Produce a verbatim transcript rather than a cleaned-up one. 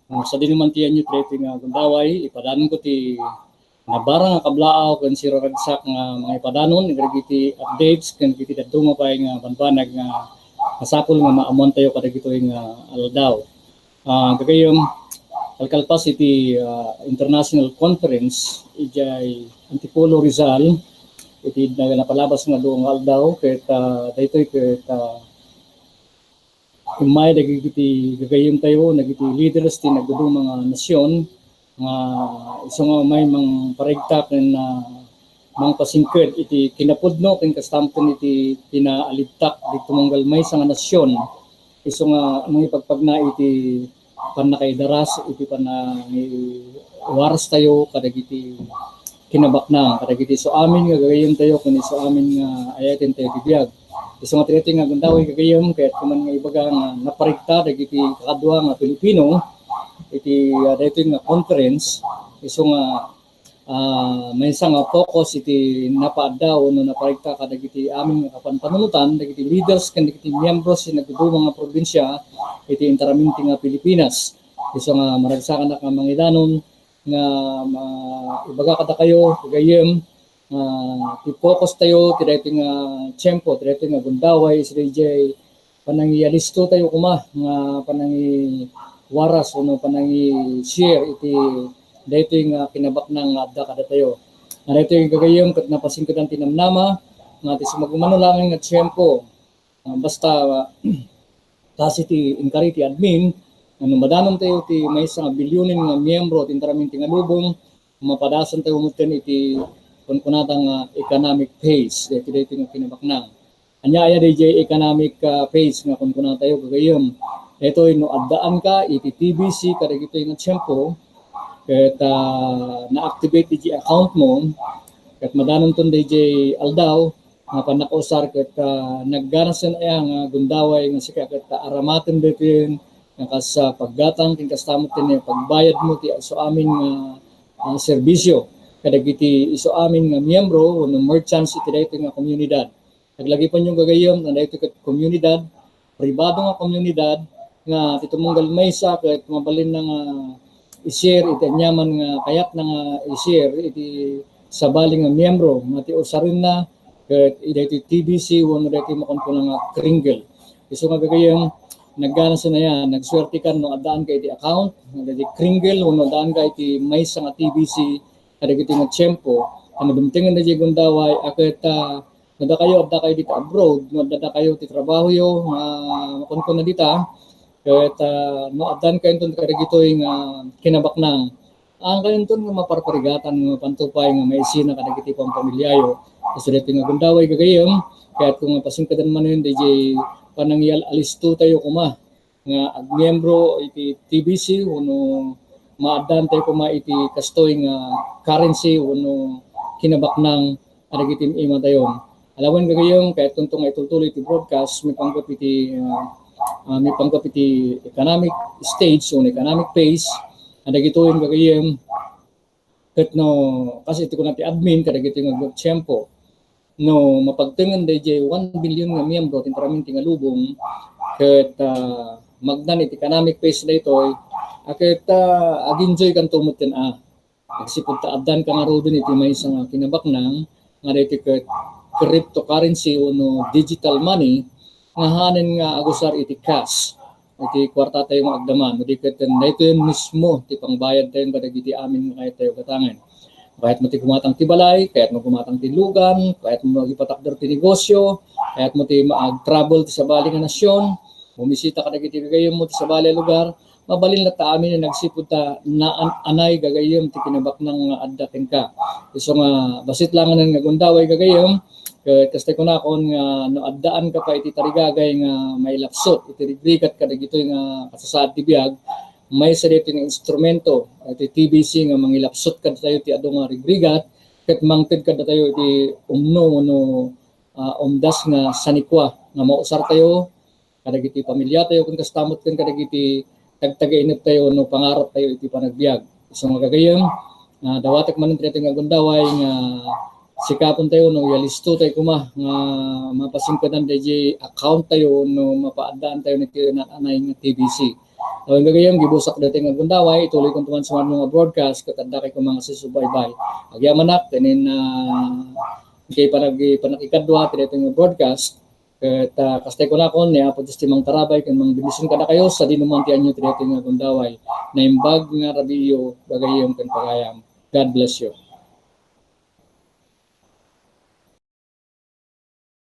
Ah, sadino man ti anyo ti daytoy nga gundaway, ipadanonko ti nabara nga kablaaw ken siraragsak nga mangipadanon kadagiti updates ken iti dadduma pay nga banbanag nga masapul nga maammoantayo kadagitoy nga aldaw. Ah, gagayyem, kalkalpas iti, ah, international conference idiay Antipolo, Rizal, iti na-, napalabas nga duwa nga aldaw, ket, ah, daytoy ket, ah, immay dagiti gagayyemtayo, dagiti leaders ti nagduduma nga nasion, nga isu nga umay mangparegta ken, ah, mangpasingked iti kinapudno ken kasta met iti kinaalibtak dagiti tumunggal maysa nga nasion, isu nga mangipagpagna iti pannakaidaras, iti pannangiwaras tayo kadagiti kinabaknang, kadagiti isu amin nga gagayyemtayo ken isu amin nga ayatentayo ti biag. Isu nga ti daytoy nga gundaway gagayyem, kayatko man nga ibaga nga naparegta dagiti kakadua nga Pilipino iti, ah, daytoy nga conference, isu nga, ah, maysa nga focus iti napaadda wenno naparegta kadagiti amin nga kapanpanunotan dagiti leaders ken dagiti miyembro ti nagduduma nga probinsia iti inter-amin ti nga Pilipinas. Isu nga maragsakanak nga mangidanon nga ma-, ibaga kadakayo, gagayyem, ah, ti focus tayo ti daytoy nga tiempo, ti daytoy nga gundaway, isu daydiay panangialisto tayo koma nga panangiwaras wenno panangi-share iti daytoy nga kinabaknang nga adda kadatayo. Nga daytoy gagayyem ket napasingkedan ti namnama nga ti sumagmamano laeng nga tiempo, ah, basta, ah, kasi ti inkari ti admin, nga no madanontayo ti maysa nga bilyonen nga miyembro ti inter-amin ti nga lubong, mapadasantayo metten iti kunkunada nga economic phase, daytoy, daytoy nga kinabaknang. Ania aya daydiay economic, ah, phase nga kunkunatayo gagayyem? Daytoy no addaanka iti T B C kadagitoy nga tiempo, ket, ah, na-activate daydiay account mo, ket madanonton daydiay aldaw, nga pannakausar ket, ah, nagganasen aya nga gundaway nga sika ket, ah, aramaten daytoyen nga kas, ah, paggatang ken kasta met ti pagbayad mo ti isu amin nga, ah, serbisio kadagiti isu amin nga miyembro wenno merchants iti daytoy nga komunidad. Aglagipenyo gagayyem nga daytoy ket komunidad, pribado nga komunidad nga ti tumunggal maysa ket mabalinna nga i-share iti aniaman nga kayatna nga i-share iti sabali nga miyembro nga ti usarenna ket daytoy T B C wenno daytoy makunkuna nga Kringle. Isu nga gagayyem, nagganasen aya, nagsuertekan no addaanka iti account nga daytoy Kringle wenno addaanka iti maysa nga T B C kadagitoy nga tiempo. Ano dumtengen daydiay gundaway a ket, ah, no dakayo, addakayo dita abroad, no addakayo ti trabahoyo, ah, makunkuna dita, ket, ah, no addankayo inton kadagitoy nga kinabaknang, aankayo inton nga maparparigatan nga mapanto pay nga maisina kadagiti pampamiliayo. Isu daytoy nga gundaway gagayyem, kayatko nga pasingkedan manen daydiay panangial-alisto tayo koma nga agmiyembro iti T B C wenno maaddaantayo koma iti kastoy nga currency wenno kinabaknang kadagiti imatayon. Alawen gagayyem, kayatkonto nga itultuloy iti broadcast, maipanggep iti, ah, ah, maipanggep iti economic stage wenno economic phase, kadagitoyen gagayyem, ket no, kas iti kuna ti admin, kadagitoy nga tiempo, no mapagtengen daydiay one billion nga miyembro ti inter-amin ti nga lubong, ket, ah, magnan iti economic phase daytoy, a ket, ah, ag-enjoykanto metten a. Agsipud ta addanka ngaruden iti maysa nga kinabaknang nga daytoy ket cryptocurrency wenno digital money nga hanen nga agusar iti cash, iti kuartatayo nga agdama, no di ket daytoy mismo ti pangbayadtayo kadagiti amin nga kayatyo gatangen. Kayatmo ti gumatang ti balay, kayatmo gumatang ti lugan, kayatmo agipatakder ti negosyo, kayatmo ti maag-travel ti sabali nga nasion, bumisita kadagiti gagayyemmo ti sabali a lugar, mabalin latta amin nga agsipud ta naan-anay gagayyem ti kinabaknang nga adda kenka. Isu nga bassit langanen nga gundaway gagayyem, ket kasta kunakon nga no addaanka pay iti tarigagay nga mailapsut iti rigrigat kadagitoy nga kasasaad ti biag, maysa daytoy nga instrumento, iti T B C nga mangilapsut kadatayo ti adu nga rigrigat, ket mangted kadatayo iti umno wenno, ah, umdas nga sanikua nga mausartayo kadagiti pamiliatayo ken kasta met ken kadagiti tagtagaineptayo wenno pangaraptayo iti panagbiag. Isu nga gagayyem, ah, dawatek manen ti daytoy nga gundaway nga sikapentayo no ialistotayo koma nga mapasingkedan daydiay accounttayo wenno mapaaddaantayo iti naan-anay nga T B C. Awan gagayam, gibusak daytoy nga gundaway, ituloy ko tuman sa nga broadcast, ket adda kay koma nga sisubaybay. Agyamanak, tinin, ah, kay panag-, panag-ikadua, ti daytoy nga broadcast, ket, ah, kastay kunakon, ni Apo Dios ti mangtarabay, ken mangbendision kadakayo, sa dinuman ti anyo ti daytoy nga gundaway. Naimbag nga rabiiyo, gagayam ken pagayam. God bless you.